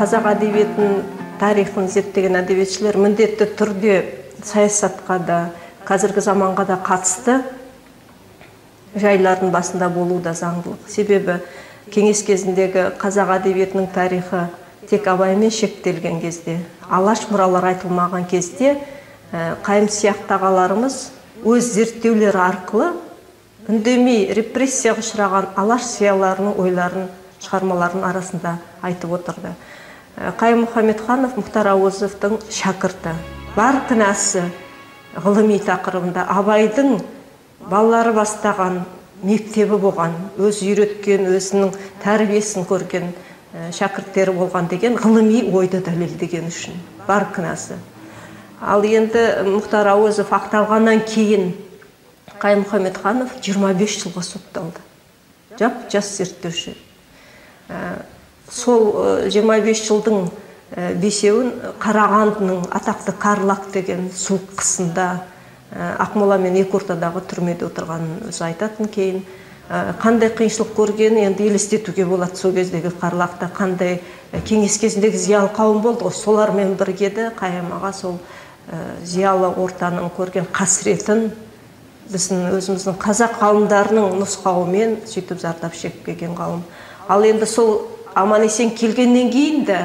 Қазақ әдебиетінің тарихын зерттеген әдебиетшілер міндетті түрде саясатқа да, қазіргі заманға да қатысты жайлардың басында болу да заңдылық. Себебі кеңес кезіндегі қазақ әдебиетінің тарихы тек Абаймен шектелген кезде, Алаш мұралары айтылмаған кезде, Қайым сияқты ағаларымыз өз зерттеулері арқылы үндемей репрессияға ұшыраған Алаш зиялыларының ойларын, шығармаларының арасында айтып отырды. Қайым Мұхамедханов Мұхтар Әуезовтің шәкірті. Бар кінәсі ғылыми тақырыбында Абайдың балалары бастаған мектебі болған, өзі үйреткен, өзінің тәрбиесін көрген шәкірттері болған деген ғылыми ойды дәлелдеген үшін бар кінәсі. Ал енді Мұхтар Әуезов ақталғаннан кейін Қайым Мұхамедханов 25 жылға сотталды. Жап жас зерттеуші. Сол 25 жылдың бесеуін Қарағандының атақты Карлак деген суық қысында Ақмола мен екі ортадағы түрмеде отырғанын өзі айтатын кейін. Қандай қиыншылық көргенін енді елестетуге болады. Сол кездегі Карлакта қандай кеңес кезіндегі зиялы қауым болды ғой, солармен бірге де Қайым аға сол зиялы ортаның көрген қасіретін біздің өзіміздің қазақ ғалымдарының нұсқауымен сөйтіп зардап шегіп келген ғалым. Ал енді сол аман-есен келгеннен кейін де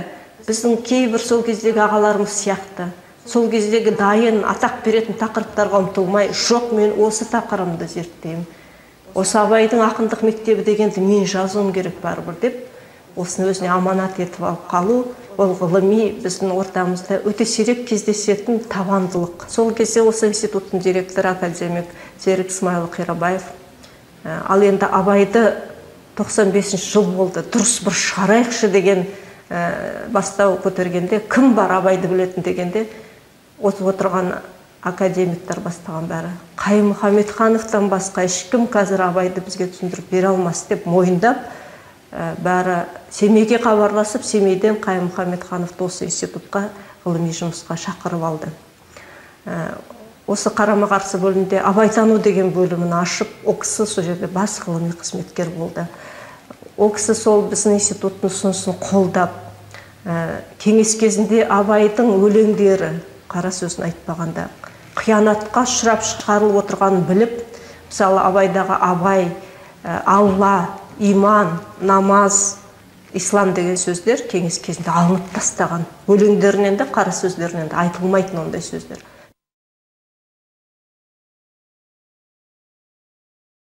біздің кейбір сол кездегі ағаларымыз сияқты сол кездегі дайын атақ беретін тақырыптарға ұмтылмай, жоқ, мен осы тақырыбымды зерттеймін, осы Абайдың ақындық мектебі дегенді мен жазуым керек бәрібір деп осыны өзіне аманат етіп алып қалу, ол ғылыми біздің ортамызда өте сирек кездесетін табандылық. Сол кезде осы институттың директоры академик Серік Смайыл Қирабаев, ал енді Абайды 95 жыл болды, дұрыс бір шығарайықшы деген бастау көтергенде, кім бар Абайды білетін дегенде, отырған академиктер бастаған бәрі. Қайым Мұхамедхановтан басқа ешкім қазір Абайды бізге түсіндіріп бере алмас деп мойындап, бәрі Семейге хабарласып, Семейден Қайым Мұхамедхановты осы институтқа ғылыми жұмысқа шақырып алды. Осы қарама-қарсы бөлімде Абайтану деген бөлімін ашып, ол кісі сол жерде бас ғылыми қызметкер болды. Ол кісі сол біздің институттың ұсынысын қолдап, кеңес кезінде Абайдың өлеңдері, қара сөзін айтпағанда, қиянатқа ұшырап шығарылып отырғанын біліп, мысалы Абайдағы Абай, Алла, иман, намаз, ислам деген сөздер кеңес кезінде алынып тастаған. Өлеңдерінен де, қара сөздерінен де айтылмайтын ондай сөздер.